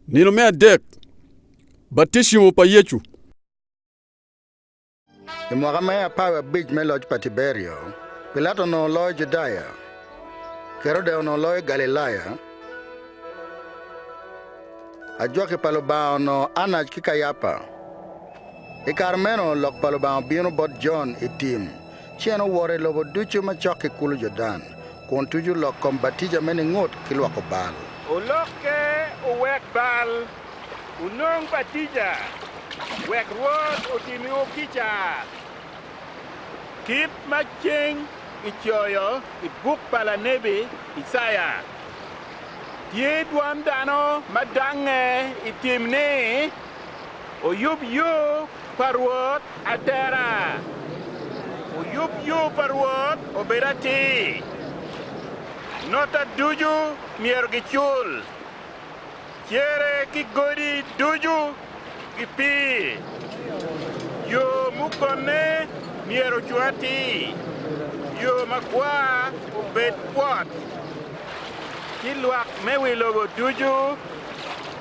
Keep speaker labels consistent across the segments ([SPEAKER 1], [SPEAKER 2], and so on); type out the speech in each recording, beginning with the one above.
[SPEAKER 1] Nino me adek, Baticimo pa Yecu.
[SPEAKER 2] I mwaka me 15 me loc pa Tiberio, Pilato onongo loyo Judaya, Kerode onongo loyo Galilaya, ajwaki pa Lubanga onongo Anac ki Kayapa. I kare meno lok pa Lubanga obino bot Jon i tim, ci en owoto i lobo ducu ma cok ki kulu Jordan, kun tuco lok kom batija me ningut ki lwoko bal.
[SPEAKER 3] Olokke wuwek bal, wunong batija, wek Rwot otimiwu kica, kit ma ceng gicoyo i buk pa lanebi Icaya. Tye dwan dano ma dangnge i tim ni, Wuyub yo pa Rwot atera, wuyub yo pa Rwot obed atir. Nota ducu myero gicul, cere ki godi ducu gipir. Yo mugonne myero ocung atir, yo magwar obed pwot, ci lwak me wi lobo ducu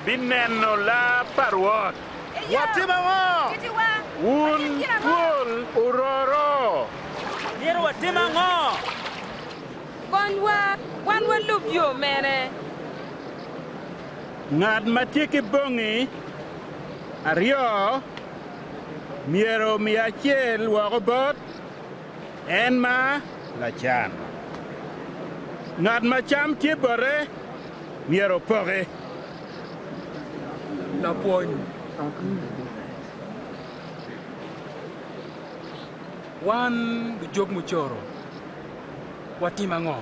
[SPEAKER 3] bineno lar pa Rwot.
[SPEAKER 4] Watim ango?
[SPEAKER 3] Wun twol ororo!
[SPEAKER 4] Myero watim ango?
[SPEAKER 5] Konywa wan walub yo mene?
[SPEAKER 3] Ngat ma tye ki bongi aryo myero omi acel woko bot en ma lacan. Ngat ma cam tye bote myero opoki.
[SPEAKER 6] Lapwony, wan lujog mucoro watim ango?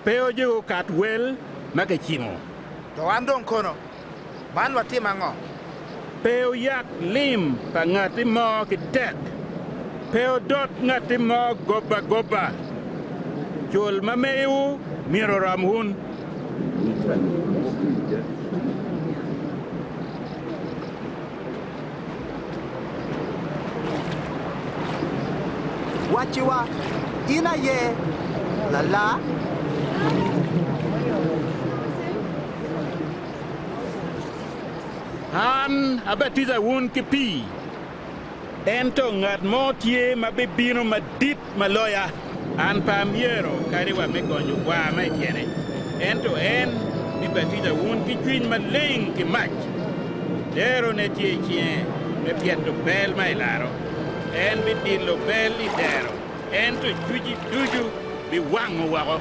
[SPEAKER 3] Pe ojego kat wel ma kicimo.
[SPEAKER 4] To wan dong kono, wan watim ango?
[SPEAKER 3] Pe wuyak lim pa ngatti mo ki tek, pe wudot ngatti mo gobagoba. Cul ma mewu myero orom wun.
[SPEAKER 7] Wacciwa, in aye lala?
[SPEAKER 3] An abatija wun ki pii, ento ngat mo tye ma bibino madit ma loya. An pe amyero kadi wa me gonyo war ma i tyene, ento en bibatija wun ki Cwiny Maleng ki mac. Derone tye i cinge me pyeto bel ma i laro. En bidilo bel i dero, ento cwici ducu biwango woko.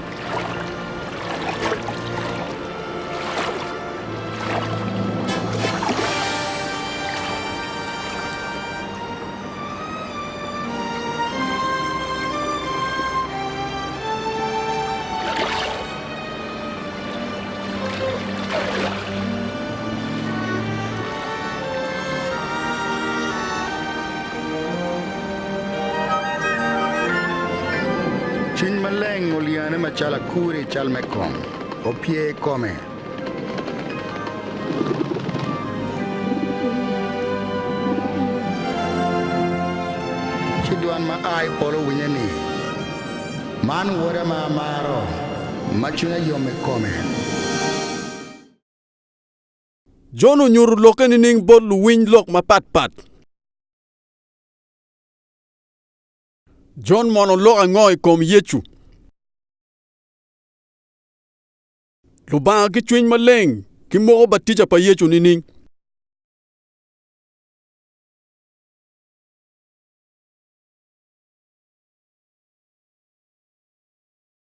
[SPEAKER 2] Cwiny Maleng olyane macalo akuri i cal me kom, opye i kome. Ci dwan ma a i polo owinye ni, Man Woda ma amaro, ma cwinya yom i kome.
[SPEAKER 1] Jon onyuto lokke nining bot luwiny lok mapatpat? Jon mono oloko ango i kom Yecu? Lubanga ki cwiny maleng gimoko batija pa Yecu nining?